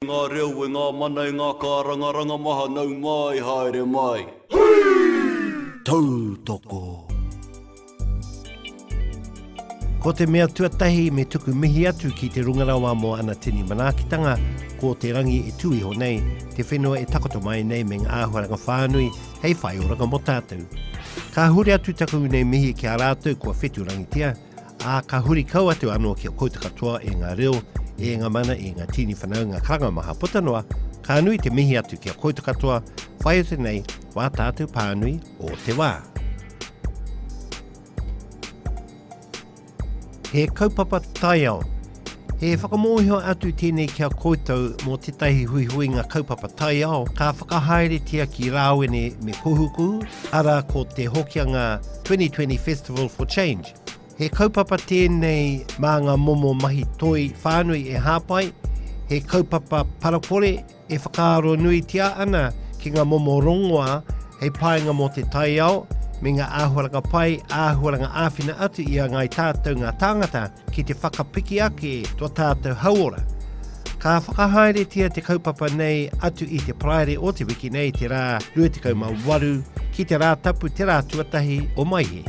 Ngā reo e ngā mana e ngā kārangaranga maha nau mai haere mai. Tautoko. Ko te mea tuatahi me tuku mihi atu ki te runga rawa mō ana tini manaakitanga, ko te rangi e tū iho nei, te whenua e takoto mai nei me ngā āhuaranga whānui hei whaioranga mō tātou. Ka huri atu taku nei mihi ki a rātou kua whetūrangitia, Ā, ka huri kau atu anō ki a koutou katoa e ngā reo, e ngā mana, e ngā tīni whanaunga karanga maha puta noa, ka nui te mihi atu ki a koutou katoa, whai atu nei wā tātou pānui o te wā. He kaupapa taiao. He whakamōhio atu tēnei ki a koutou mō tētahi huihuinga kaupapa taiao ka whakahaeretia ki Rāwene me Kohukohu, arā ko te Hokianga 2020 Festival for Change. He kaupapa tēnei mā ngā momo mahi toi whānui e hāpai, he kaupapa parakore e whakaaro nuitia ana ki ngā momo rongoā hei painga mō te taiao me ngā āhuaranga pai, āhuaranga āwhina atu i a ngāi tātou ngā tāngata ki te whakapiki ake tō tātou hauora. Ka whakahaeretia te kaupapa nei atu i te Paraire o te wiki nei te rā 28 ki te Rātapu te rā tuatahi o Maehe.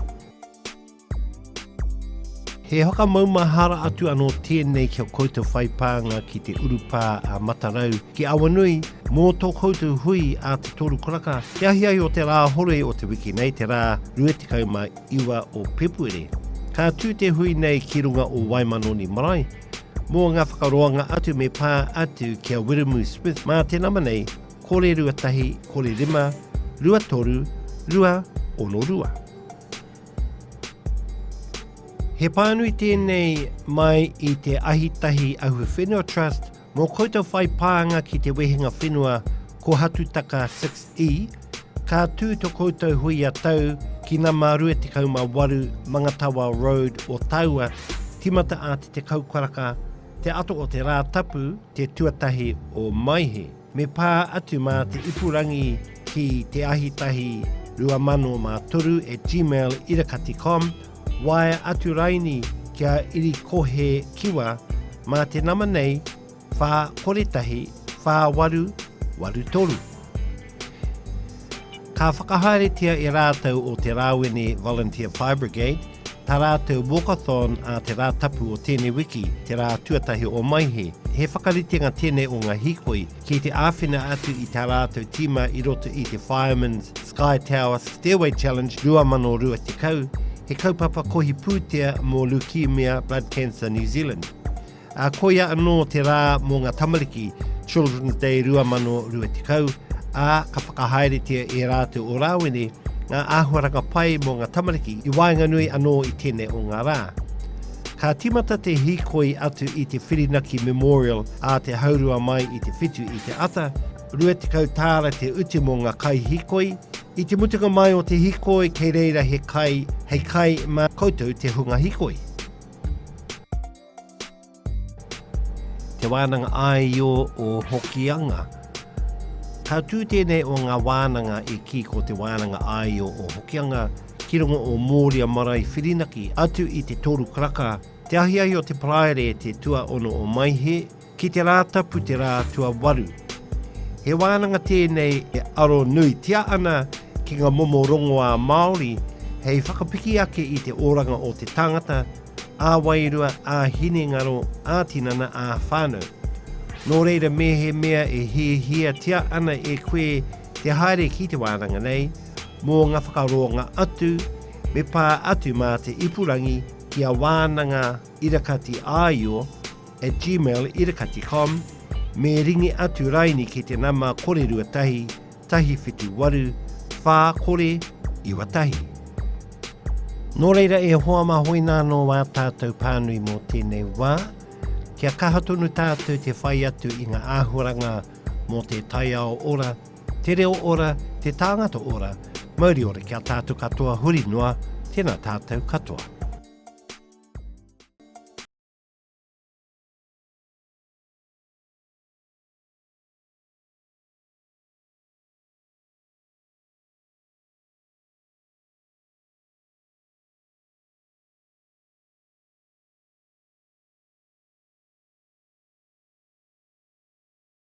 He whakamaumahara atu anō tēnei ki a koutou whai pānga ki te urupā a Matarau ki Awanui mō tō koutou hui a te Toru Karaka, te ahiahi o te Rāhoroi o te wiki nei, te rā 29 o Pepuere. Ka tū te hui nei ki runga o Waimanoni Marae. Mō ngā whakaroanga atu me pā atu ki a Wiremu Smith mā te nama nei, 0 2 1 0 5 2 3 2 6 2. He pānui tēnei mai i te Ahitahi Ahuwhenua Trust mō koutou whai pānga ki te wehenga whenua Kohatutaka 6E, ka tū to koutou hui a tau ki nama 28 Mangatawa Road Otaua, timata a te 10 karaka te ato o te Rātapu te tuatahi o Maehe. Me pā atu mā te ipurangi ki te ahitahi 2003 at gmail irakati com, waea atu raini kia irikohe kiwa mā te nama nei 4 1 4 8 8 3. Ka whakahaeretia e rātou o Te Rāwene Volunteer Fire Brigade tā rātou walkathon ā te Rātapu o tēnei wiki, te rā tuatahi o Maehe. He whakaritenga tēnei o ngā hīkoi ki te āwhina atu i tā rātou tīma i roto i te Fireman's Sky Tower Stairway Challenge 2020, he kaupapa kohi pūtea mō Leukemia Blood Cancer New Zealand. Ā, koia anō te rā mō ngā tamariki, Children's Day 2020, ā, ka whakahaeretia e rātou o Rāwene ngā āhuaranga pai mō ngā tamariki i waenganui anō i tēnei o ngā rā. Ka tīmata te hīkoi atu i te Whirinaki Memorial ā te haurua mai i te whitu i te ata, 20 tāra te utu mō ngā kaihīkoi, i te mutunga mai o te hīkoi kei reira he kai hei kai mā koutou te hunga hīkoi. Te Wānanga Āio o Hokianga. Ka tū tēnei o ngā wānanga e kī ko Te Wānanga Āio o Hokianga ki runga o Mōria Marae Whirinaki atu i te toru karaka, te ahiahi o te Paraire te tuaono o Maehe, ki te Rātapu te rā tuawaru. He wānanga tēnei e aro nuitia ana ki ngā momo rongoā Māori hei whakapiki ake i te oranga o te tangata, ā-wairua, ā-hinengaro, ā-tinana, ā-whānau. Nō reira mehemea e hiahiatia ana e koe te haere ki te wānanga nei, mō ngā whakaroanga atu, me pā atu mā te ipurangi ki a wānanga irakati āio at gmail irakati com, me ringi atu raini ki te nama 021 178 4091. Nō reira e hoa mā hoina anō wā tātou pānui mō tēnei wā, kia kaha tonu tātou te whai atu i ngā āhuaranga mō te taiao ora, te reo ora, te tāngata ora, mauri ora ki a tātou katoa huri noa, tēnā tātou katoa.